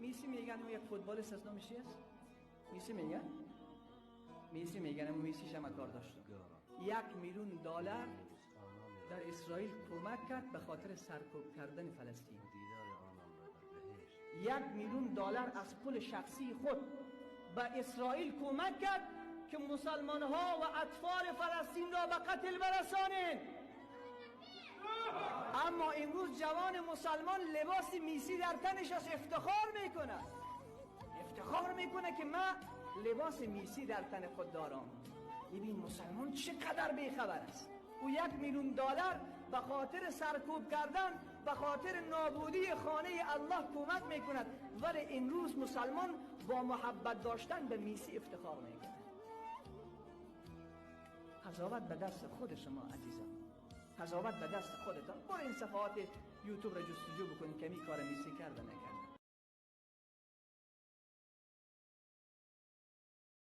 میسی میگن او یک فوتبالیست است، نامش چی است؟ میسی میگن؟ میسی میگن، اما میسی شما کار داشتم. 1 میلیون دلار در اسرائیل کمک کرد به خاطر سرکوب کردن فلسطین. دیدار آنان را در بهشت. 1 میلیون دلار از پول شخصی خود به اسرائیل کمک کرد که مسلمان ها و اطفال فلسطین را به قتل برسانند. اما امروز جوان مسلمان لباس میسی در تنش است، افتخار میکنه، افتخار میکنه که من لباس میسی در تن خود دارم. ببین مسلمان چقدر بیخبر است. او 1 میلیون دلار به خاطر سرکوب کردن، به خاطر نابودی خانه الله کمک میکند، ولی امروز مسلمان با محبت داشتن به میسی افتخار میکند. قضاوت به دست خود شما عزیزان، قضاوت به دست خودتان. برو این صفحات یوتیوب را جستجو بکنید که می کار میسی کرده نکرد.